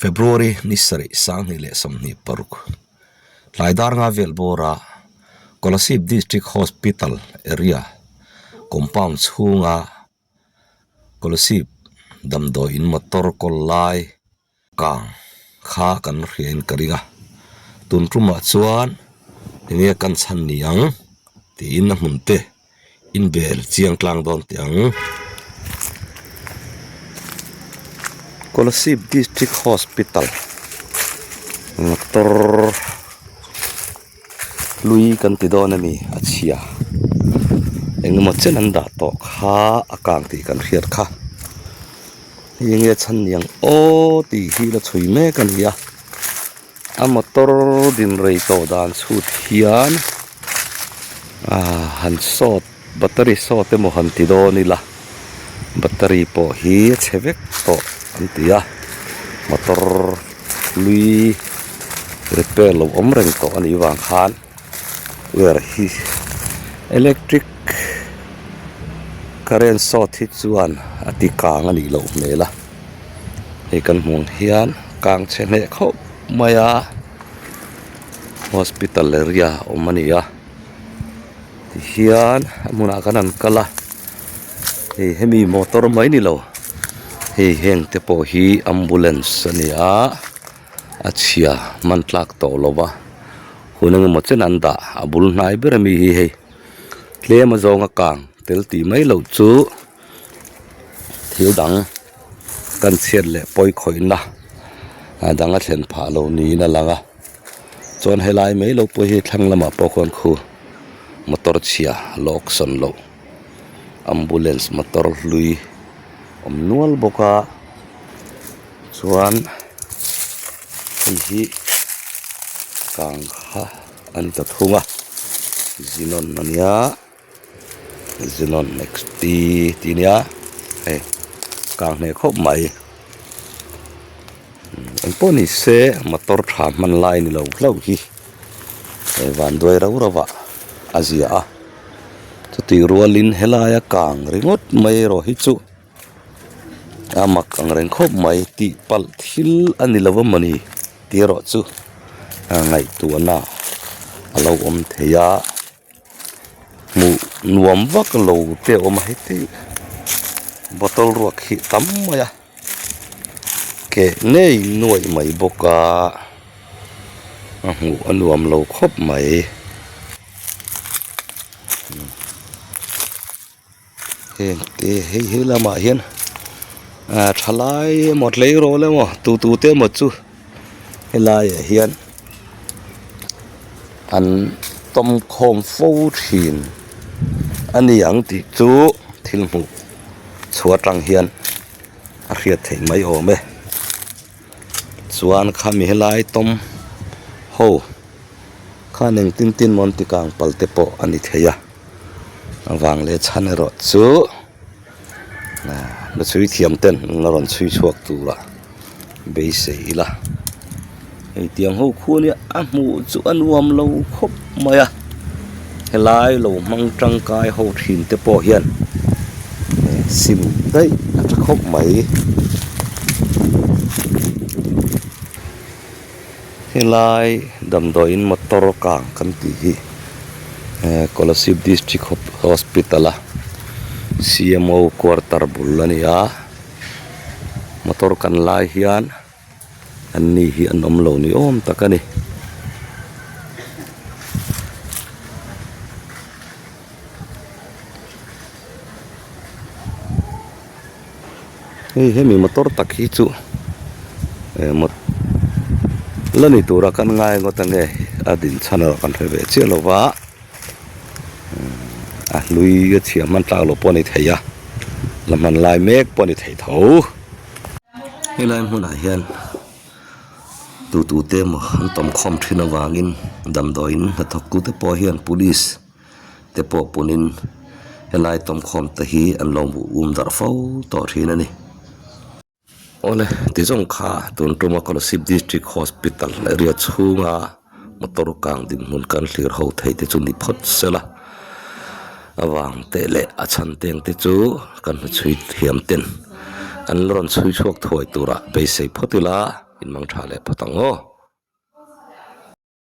February ni sarih sanghnih leh 26 tlai dar nga vel bawra Kolasib District Hospital area compound chhunga Kolasib damdawiin motor kawl lai kang kha kan hriain ka ring a, tun tumah chuan enge kan chhan ni ang tiin a hmun te inbel chiang tlang dawn teh ang. Kolasib District Hospital motor hlui kan ti dawn a ni a chhia engemaw chen an dah tawh kha a kang tih kan hriat kha. Hei enge chhan niang aw tih hi la chhui mek a ni a a motor din rei tawh dan chhut hian ah han sawt battery sawt emaw han ti dawn ila battery pawh hi a chhe vek tawh an ti a motor hlui repair lo awm reng tawh a nih vang khan wire hi electric current sawt hi chuan a ti kang a nih loh hmel a hei kan hmuh ang hian kang chhe hneh khawp mai a hospital area awm a ni a tihian a hmunah khan an kal a hei hemi motor mai ni lo hei heng te pawh hi ambulance a ni a. A chhia hman tlak tawh lo va hun engemaw chen an dah a bul hnai ber ami hi hei tlem a zawnga kang tel tih mai loh chu thil dang kan chhiat leh pawi khawihna a dang a thlen phah lo niin a lang a chuan helai mai lo pawh hi thlang lamah pawh khuan khu motor chhia lawk sawn loh ambulance motor hlui awm nual bawk a. Chuan hei hi kang kha a ni ta thung a xenon a nia xenon xt tih a nia hei kang hneh khawp mai engpawh ni se motor tha hman lai ni lo hlauh hi hei van duai rau rau ah a zia a chutih rualin helaia kang ringawt mai erawh hi chu. A mak ang reng khawp mai tih palh thil a ni lo a mawni tih erawh chu ngaihtuahna a lo awm thei a hmuh nuam vak lo te a awm a heti bottle ruak hi tam mai a keh ngei nuaih mai bawk a a hmuh a nuam lo khawp mai. Heng te hei he lamah hian ah thalai emaw tleirawl emaw tu tu te emaw chu helaiah hian an tawm khawm fo thin a ni ang tih chu thil hmuh chhuah atang hian a hriat theih mai awm e chuan khami helai tawm ho khan engtin tin maw an ti kang pal te pawh a ni thei a. Avang leh chhan erawh chu la chhui thiam ten an la rawn chhui chhuak tura beisei ila hei tiang ho khu ania a hmuh chu a nuam lo khawp mai a helai lo hmang tangkai ho thin te pawh hian sim daih a tha khawp mai. Helai damdawiin motor kang kan tih hi Kolasib District Hospital a C_M_O quarter bul a ni a motor kan lai hian an ni hi an awm lo ni awm tak a ni. Hei hemi motor tak hi chu eh mot la ni tura kan ngai ngawt ange a din chhan erawh kan hre ve chiah lo va a hlui a chhia hman tlak loh pawh a ni thei a la hman lai mek pawh a ni thei tho. Helai hmunah hian tu tu te emaw an tawm khawm thin avangin damdawiin hnathawk tu te pawh hian police te pawh punin helai tawmkhawm te hi an lo um darh fo tawh thin a ni. Awle ti zawng kha tun tuma Kolasib District Hospital area chhunga motor kang dinhmun kan hlir ho thei te chu ni phawt sela avang te leh a chhan teng te chu kan hmu chhui thiam ten an la rawn chhui chhuak thuai tura beisei phawt ila. In mang tha leh phawt ang aw.